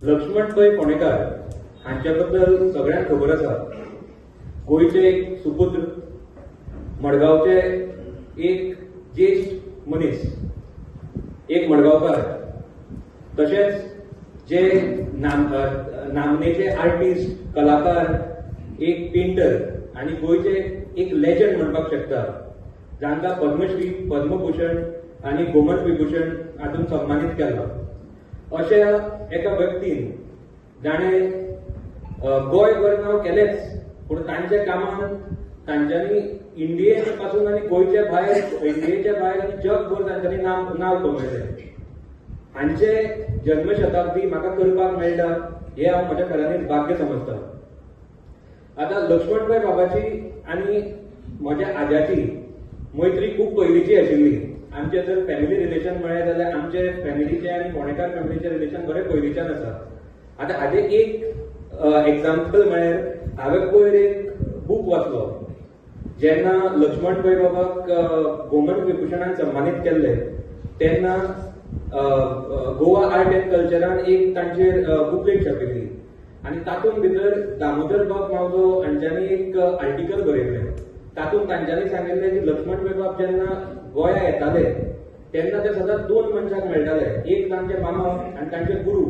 लक्ष्मण पै फोंडेकार हांच्या बद्दल सगळ्यांक खबर आसा. गोंयचे एक सुपुत्र, मडगांवचे एक ज्येश्ठ मनीस, एक मडगांवकार, तशेंच जे नामनेचे आर्टिस्ट, कलाकार, एक पेंटर आनी गोंयचे एक लेजंड म्हणपाक शकता, जांकां पद्मश्री, पद्मभूषण आनी गोमंत विभूषण हातूंत सन्मानीत केला. अशा एका व्यक्तीन जाणें गोंयभर नांव केलेंच, पूण तांच्या कामान तांच्यांनी इंडिये पासून आनी गोंयच्या भायर, इंडियेच्या भायर आनी जगभर तांच्यांनी नांव कमयलें. हांचे जन्मशताब्दी म्हाका करपाक मेळटा हें हांव म्हज्या खऱ्यांनीच भाग्य समजता. आतां लक्ष्मण पै बाबाची आनी म्हज्या आज्याची मैत्री खूब पयलींची आशिल्ली. आमचे जर फॅमिली रिलेशन म्हळें जाल्यार आमचे फॅमिलीचे आनी फोंडेकार फॅमिलीचे रिलेशन बरें पयलींच्यान आसा. आतां हाजें एक एग्जाम्पल म्हळ्यार हांवें पयर एक बूक वाचलो, जेन्ना लक्ष्मण पै बाबाक गोमंत विभूषणान सन्मानीत केल्ले तेन्ना गोवा आर्ट एंड कल्चरान एक तांचेर बुकलेट छापिल्ली आनी तातूंत भितर दामोदर बाब मावजो हांच्यांनी एक आर्टिकल बरयल्लें. तातूंत तांच्यांनी सांगिल्लें की लक्ष्मण पै बाब जेन्ना गोंया येताले तेन्ना ते सदांच दोन मनशांक मेळटाले, एक तांचे मामा आनी तांचे गुरू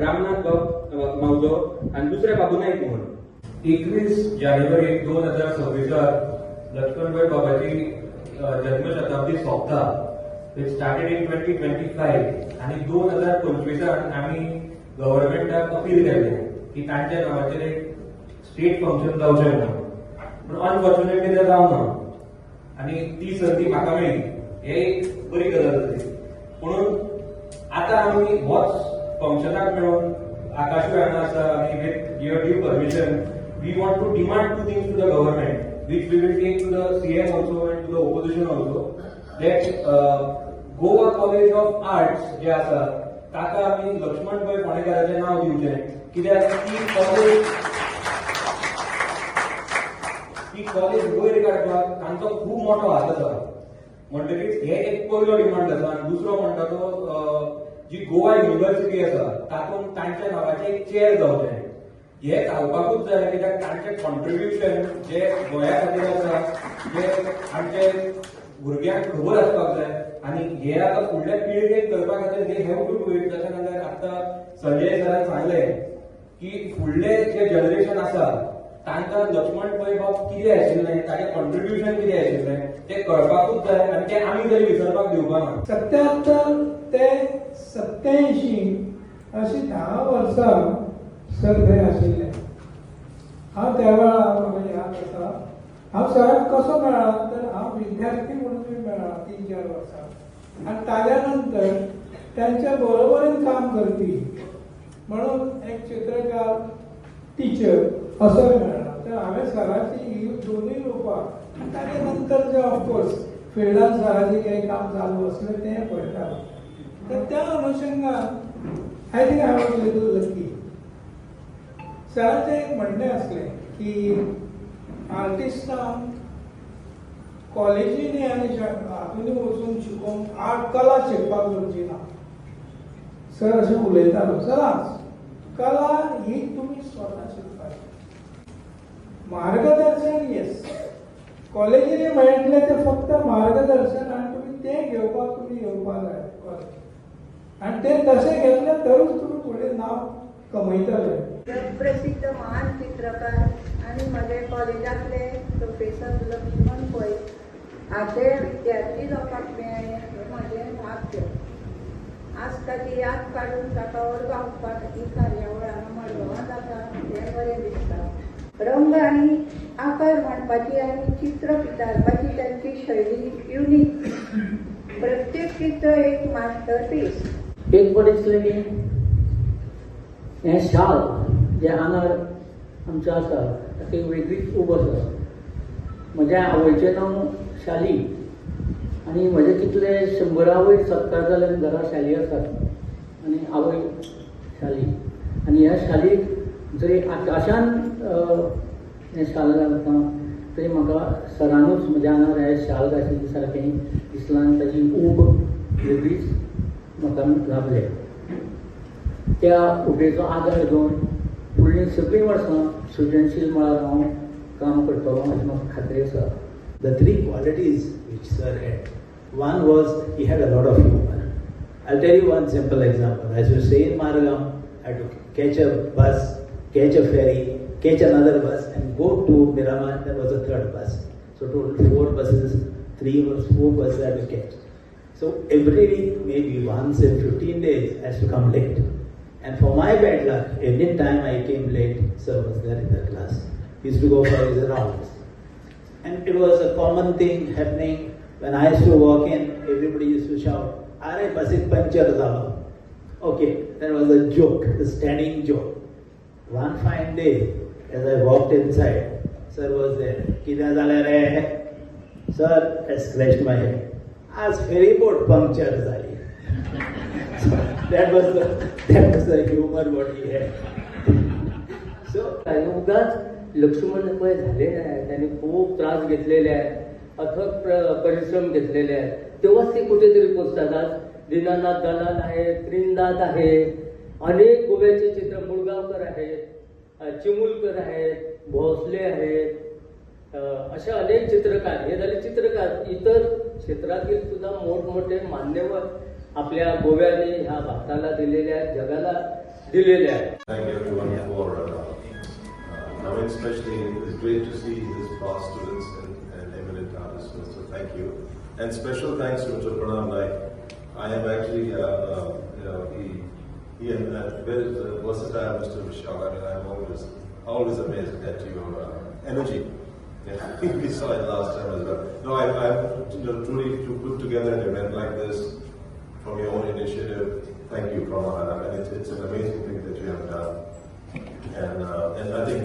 रामनाथ बाब मावजो आनी दुसरे बाबू नायक म्हणून. 21 जानेवारी 2026 लक्ष्मण पै बाबाची जन्मशताब्दी सोंपता. It started in 2025 आनी 2025 आमी गव्हर्मेंटाक अपील केल्लें की तांच्या नांवाचेर एक स्टेट फंक्शन जावचें म्हणून, पूण अनफॉर्च्युनेटली तें जावना आनी ती संदी म्हाका मेळ्ळी, हे एक बरी गजाल जाली. म्हणून आतां आमी होच फंक्शनाक मेळून आकाशूय हांगा आसा आनी with your due permission we want to demand two things to the government, which we will take to the CM also and to the opposition also, that Goa College of Arts जे आसा ताका आमी लक्ष्मण पै फोंडेकाराचें नांव दिवचें, कित्याक ती college वयर काडपाक तांचो खूब मोठो हात आसा. म्हणटकीच हे एक पयलो डिमांड आसा. आनी दुसरो म्हणटा तो जी गोवा युनिव्हर्सिटी आसा तातूंत तांच्या नांवाचें एक चेअर जावचें. हे जावपाकूच जाय, कित्याक तांचें कॉन्ट्रिब्युशन जे गोंया खातीर आसा जे आमचे भुरग्यांक खबर आसपाक जाय आनी हे आतां फुडल्या पिळगेक करपा खातीर they have to do it. तशें नाजाल्यार आतां संजय सरान सांगलें की फुडले जे जनरेशन आसा तांकां लक्ष्मण पै बाब कितें आशिल्लें, ताचें कॉन्ट्रिब्युशन कितें आशिल्लें तें कळपाकूच जाय आनी तें आमी तरी विसरपाक दिवपा ना. 77 ते 87 अशी 10 वर्सां सर थंय आशिल्ले. हांव त्या वेळार म्हाका याद आसा, हांव सराक कसो मेळ्ळा तर हांव विद्यार्थी म्हणून मेळ्ळा 3-4 वर्सां आनी ताज्या नंतर त्यांच्या बरोबरीन काम करपी म्हणून एक चित्रकार टिचर असोय मेळ्ळा. तर हांवें सराची ही दोनूय रुपां आनी ताज्या नंतर जे ऑफकोर्स फिल्डान सराचें कितें काम चालू आसलें तें पळयतालो. तर त्या अनुशंगान I think I was little lucky. सरांचें एक म्हणणें आसलें की आर्टिस्टांक कॉलेजींनी आनी हातूंनी वचून शिकोवंक आर्ट कला शिकपाक जमची ना. सर अशें उलयतालो सदांच, कला ही तुमी स्वता शिकपाची, मार्गदर्शन येस कॉलेजींनी मेळटलें तें फक्त मार्गदर्शन आनी तुमी तें घेवपाक तुमी येवपाक जाय कॉलेज, आनी तें तशें घेतलें तरूच तुमी फुडें नांव कमयतले. प्रसिद्ध महान चित्रकार आनी म्हजे कॉलेजांतले प्रोफेसर लक्ष्मण पै हाचे विद्यार्थी जावपाक मेळ्ळें हें म्हजें भाग्य. आज ताची याद काडून ताका वर्गां ओंपपाक ही कार्यावळ हांगा मडगांवां जाता हें बरें दिसता. रंग आनी आकार मांडपाची आनी चित्र पितारपाची तांची शैली युनीक. प्रत्येक चित्र एक मास्टरपीस. एक फावट दिसलें की हें शाल जें आंगार आमचें आसा ताका एक वेगळीच ऊब आसा. म्हज्या आवयचें नांव शाली आनी म्हजे कितले 100 वयर सत्कार जाले आनी घरा शाली आसात आनी आवय शाली आनी ह्या शालीक जरी आकाशान हें शाल घालता तरी म्हाका सरानूच म्हज्या आंगार हें शाल घातिल्लें सारकें दिसलां आनी ताजी ऊब वेगळीच म्हाका लाभले. त्या उबेचो आदार घेवन फुडलीं सगळीं वर्सां सृजनशील मळार हांव काम करतलो अशी म्हाका खात्री आसा. The three qualities which sir had. One was he had a lot of humor. I'll tell you one simple example. I used to stay in Margao, I had to catch a bus, catch a ferry, catch another bus and go to Miramar. There was a third bus. So total 4 buses, 3 or 4 buses I had to catch. So every week, maybe once in 15 days, I used to come late. And for my bad luck, every time I came late, sir was there in the class. He used to go for his rounds. And it was a common thing happening. When I used to walk in, everybody used to shout, "Arey, basik puncture zalo." Okay, that was a joke, a standing joke. One fine day, as I walked inside, sir was there. Kida zale re? Sir, I scratched my head. Aaj ferry boat puncture zali. So that was the humor what he had. So उगाच लक्ष्मण पै झाले नाही, त्यांनी खूप त्रास घेतलेले आहेत, अथक परिश्रम घेतलेले आहेत, तेव्हाच ते कुठेतरी पोचतात. आज दीनानाथ दलाल आहे, त्रिनदाद आहे, अनेक गोव्याचे चित्र मुळगावकर आहेत, चिमुलकर आहेत, भोसले आहेत, असे अनेक चित्रकार. हे झाले चित्रकार. इतर क्षेत्रातील सुद्धा मोठमोठे मान्यवर आपल्या गोव्याने ह्या भारताला दिलेले आहेत, जगाला दिलेले आहेत. Thank you everyone for coming, especially it's great to see his past students and eminent artists, so thank you. And special thanks to Mr. Pranav Naik. I am actually, he and very versatile Mr. Vishal. I mean, I'm always amazed at your energy. Yeah, we saw it last time as well. No, I'm truly to put together an event like this from your own initiative. Thank you, Pranav. I mean, it's an amazing thing that you have done. And I think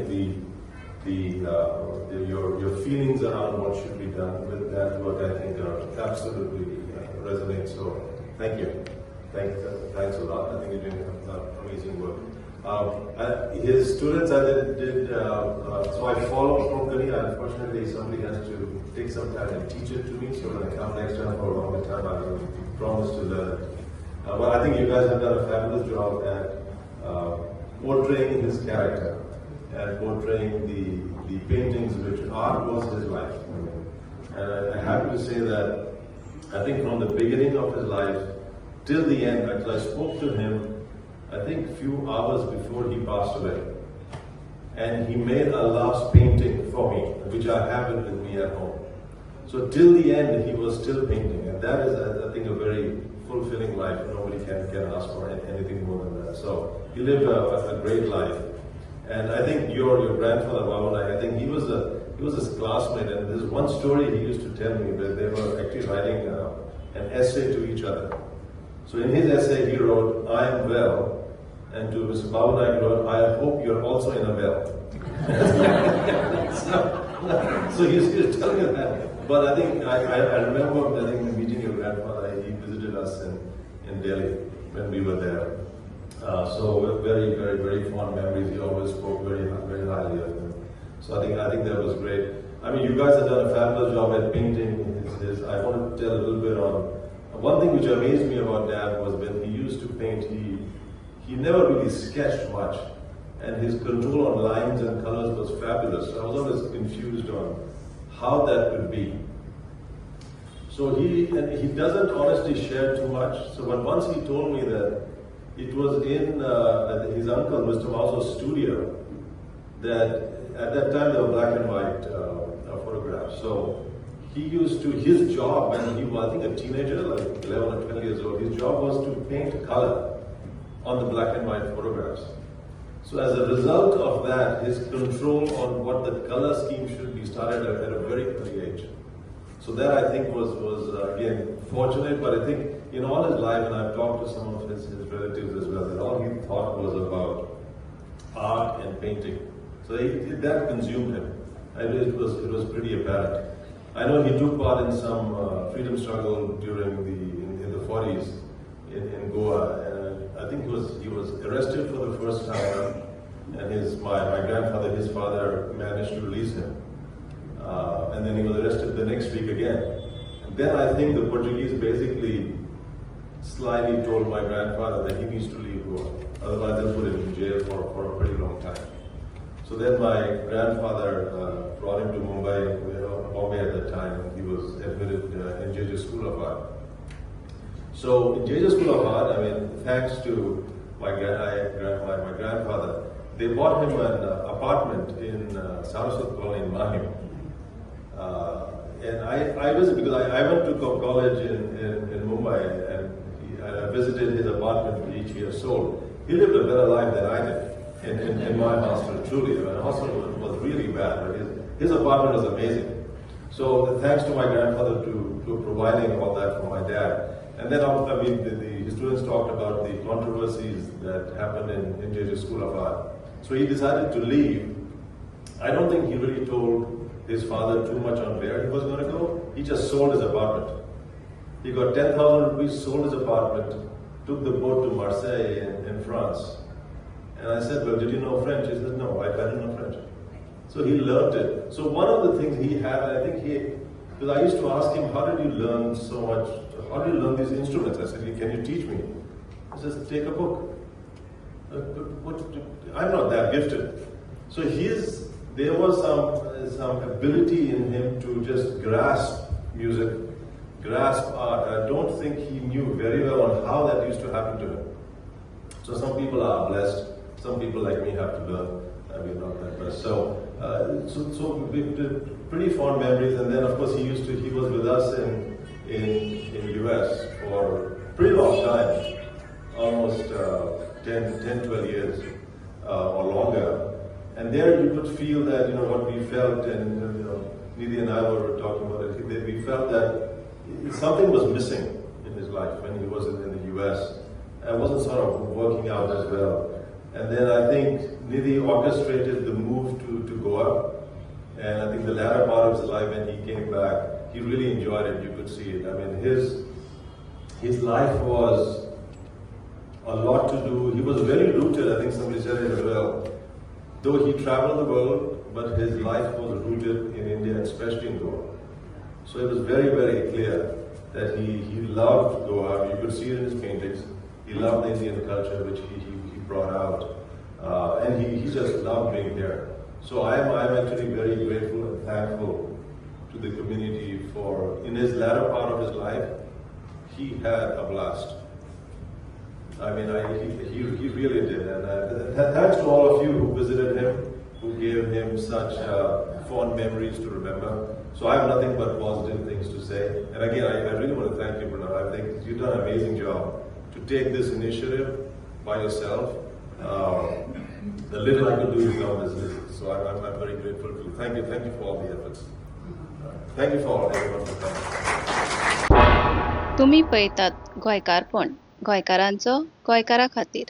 your feelings around what should be done with that work, I think, are absolutely resonate. So thank you, thanks a lot. I think you're doing amazing work. His students, I did so I follow Konkani. Unfortunately, somebody has to take some time and teach it to me. So when I come next time for a longer time, I will promise to learn it. But I think you guys have done a fabulous job at portraying his character and portraying the paintings, which art was his life. And I'm happy to say that I think from the beginning of his life till the end, actually I spoke to him, I think few hours before he passed away. And he made a last painting for me, which I have it with me at home. So till the end, he was still painting. And that is, I think, a very fulfilling life. Nobody can ask for anything more than that. So he lived a great life. And I think your grandfather, Babu Naik, I think he was his classmate. And there's one story he used to tell me where they were actually writing an essay to each other. So in his essay, he wrote, "I am well." And to Mr. Babu Naik, he wrote, "I hope you're also in a well." So he used to tell me that. But I think I remember, I think, meeting your grandfather. He visited us in Delhi when we were there. So very, very, very fond memories. He always spoke very, very highly of him. So I think that was great. I mean, you guys have done a fabulous job at painting. I want to tell a little bit on one thing which amazed me about Dad was when he used to paint, he never really sketched much, and his control on lines and colors was fabulous. So I was always confused on how that could be. So he doesn't honestly share too much. So but once he told me that it was in his uncle, Mr. Mauzo's studio, that at that time there were black and white photographs. So he used to, his job when he was, I think, a teenager, like 11 or 12 years old, his job was to paint color on the black and white photographs. So as a result of that, his control on what the color scheme should be started at a very early age. So that, I think, was again, fortunate, but I think in all his life, and I've talked to some of his relatives as well, that all he thought was about art and painting. So that consumed him. It was pretty apparent. I know he took part in some freedom struggle during in the 40s in Goa. And I think he was arrested for the first time, and my grandfather, his father, managed to release him. And then he was arrested the next week again. And then I think the Portuguese basically slyly told my grandfather that he needs to leave Goa. Otherwise, they'll put him in jail for a pretty long time. So then my grandfather brought him to Mumbai, Bombay at that time, and he was admitted in JJ School of Art. So in JJ School of Art, I mean, thanks to my grandfather, they bought him an apartment in Saraswat Colony in Mahim. And I visited, because I went to college in Mumbai, and I visited his apartment each year sold. He lived a better life than I did in my hostel, truly. I mean, the hostel was really bad, but his apartment was amazing. So thanks to my grandfather to providing all that for my dad. And then, I mean, the students talked about the controversies that happened in JJ School of Art. So he decided to leave. I don't think he really told his father too much on where he was going to go. He just sold his apartment. He got 10,000 rupees, sold his apartment, took the boat to Marseille in France. And I said, well, did you know French? He said, no, I didn't know French. So he learned it. So one of the things he had, and I think he, because I used to ask him, how did you learn so much? How did you learn these instruments? I said, can you teach me? He says, take a book. I'm not that gifted. So there was some ability in him to just grasp music, grasp art. I don't think he knew very well on how that used to happen to him. So some people are blessed, some people like me have to learn. I mean, not that blessed. So, pretty fond memories. And then of course he was with us in US for a pretty long time, almost 10, 12 years or longer. And there you could feel that, you know, what we felt, and you know, Nidhi and I were talking about it, we felt that something was missing in his life when he was in the US. It wasn't sort of working out as well. And then I think Nidhi orchestrated the move to Goa. And I think the latter part of his life, when he came back, he really enjoyed it. You could see it. I mean, his life was a lot to do. He was very rooted, I think somebody said it as well. Though he traveled the world, but his life was rooted in India, especially in Goa. So it was very, very clear that he loved Goa. You could see it in his paintings. He loved the Indian culture, which he brought out. And he just loved being here. So I'm actually very grateful and thankful to the community for, in his latter part of his life, he had a blast. I mean, he really did. And thanks to all of you who visited him, who gave him such fond memories to remember. So I have nothing but positive things to say. And again, I really want to thank you, Pranav. I think you've done an amazing job to take this initiative by yourself. The little I could do is now this. So I'm very grateful to you. Thank you. Thank you for all the efforts. Thank you for all, everyone for coming. तुम्ही पळयतात गोंयकारपण, गोंयकारांचो गोंयकारा खातीर.